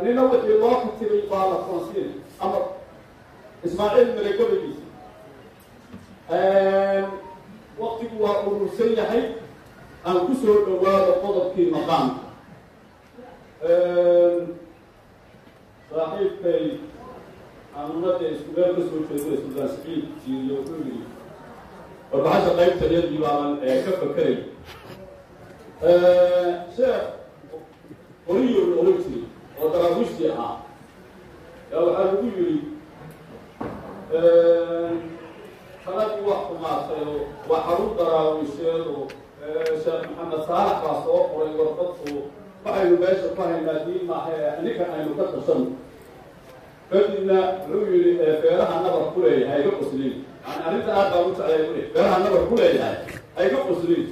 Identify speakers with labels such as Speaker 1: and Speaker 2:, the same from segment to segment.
Speaker 1: Nina wixii loo katibay baa la toonsiinay ama Ismaaciil Mire gabaygiisa. Waktigu waa urursan yahay. Aan ku soo dhawaado qodobkii maqaamka. Saaxiibkay aanunada isku meel ka soo jeedo, Suldaan Saciid Jiiriyo, wuxuu yidhi warbaxasha qaybta yadii baanan ka fakeray. Sheekh Qoriyo la oran jiray oo Daraawiishtii ahaa yaa waxaa lagu yidhi taladii wax xumaatay oo waa xarun Daraawiisheed oo Sheekh Maxamed Saalax baa soo qoray warqad oo waxaynu meesha ku haynaa diin maaha, ninkan aynu ka tashano. Kadibna wuxuu yidhi feeraha nabar ku leeyahay iga qoslin. Yani arrinta aad baan u jeclay bui, feeraha nabar ku leeyahay hayga qoslin.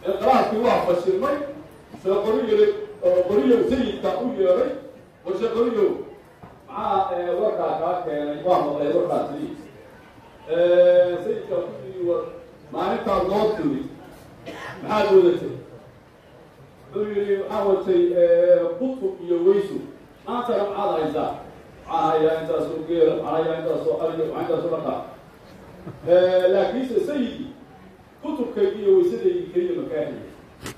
Speaker 1: Inqilaabkii waa fashilmay. Sheekh Qoriyo, Qoriyow sayidka u yeedhay: "War Sheekh Qoriyow, maxaa warkaa kaa keenay? Waa maqlay warkaasi." Sayidkaa ku yidhi: "War maalintaad noo timid maxaad wadatay?" Wuxuu yidhi: "Waxaan watay kutub iyo weyso." "Maantana maxaad haysaa?" "Waxaan hayaa intaasoo geela, waxaan hayaa intaasoo ariga, waxaan intaasoo dhaqaa. Laakiinse sayidi, kutubkaygi iyo weysadaydi keliya makaa helaya?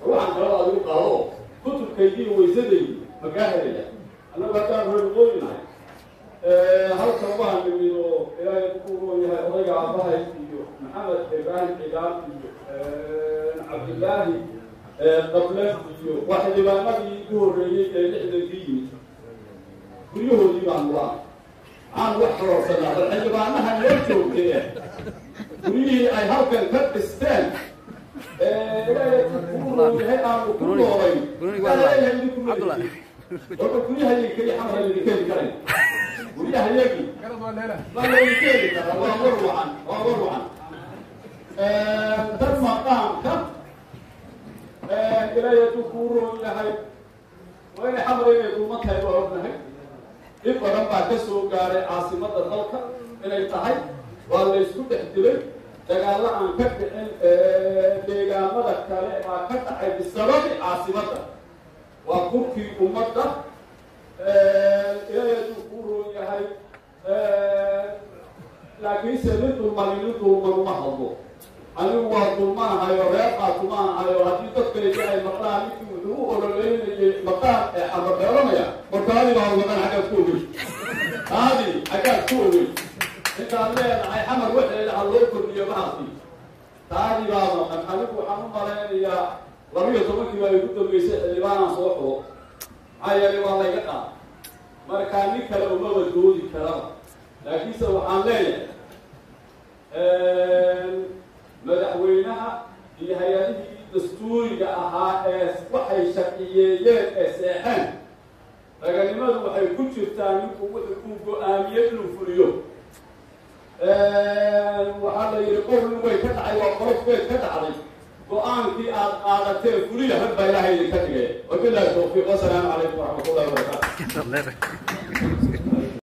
Speaker 1: War waxaan kalaba adigu qaado, kutubkaygi iyo weysadaydi makaa helaya?" Annagu haddaan reer waqooyinahay, halkan waan nimid oo Ilaahay ku roon yahay odayga aabahay iyo Maxamed Ibraahim Cigaal iyo Cabdillaahi Qable iyo waa xildhibaanadii u horreeyey ee 60-kii yimid, guryahoodii baan nulaa. Maxaan wax kororsanaa? Bal xildhibaanaha noo joogtay eh guryihii ay halkan ka dhisteen, Ilaahay ku roon yahay, aanu ku noolay. Warka guryahayagi keliya Xamar laydinka heli karay, guryahayagi ma laydinka heli karaa? Waa war wacan, waa war wacan. Tan maqaamka, Ilaahay hadduu kuu roon yahay, waa inay Xamar inay dulma tahay waa ognahay. Dhib badan baa ka soo gaaray caasimadda dalka inay tahay. Waa laysku dhex dilay, dagaallo aan ka dhicin deegaamada kale baa ka dhacay bisababi caasimadda. Waa kurkii ummadda. Ilaahay hadduu kuu roon yahay, laakiinse nin dulmani nin dulman uma hadlo. Anigu waa dulmanahayo, reer qaatumaanahayo. Haddii dadkayga ay maqlaan ninkii wuxuu u ololeynayay maqaan ee xababeelanaya, warkaadi baa maqan, xaggaad ku ogey? Taadi xaggaad ku ogey? Intaad leedahay Xamar waxeeda ha loo kordhiyo mahaasi, taadi baa maqan. Anigu waxaan u malaynayaa 12-kii baa igu dambeysay xildhibaanaan soo xulo, maxaa yeelay waa layga qaada. Markaa nin kale umaba doodi karaba. Laakiinse waxaan leeyahay madaxweynaha iyo hay-adihii dastuuriga ahaa ee waxay sharciyeeyeen ee seexeen, raganimadu waxay ku jirtaa ninku wuxuu uu go-aamiyey inuu fuliyo. Waxaa la yidhi qowl way ka dhacay, waa qolof beed ka dhacday. Go-aankii aad qaadateen fuliya, rag baa Ilaahay idinka dhigay. Wabilahi tawfiiq, wasalaamu calaykum waraxmat ullahi wabarakaatu.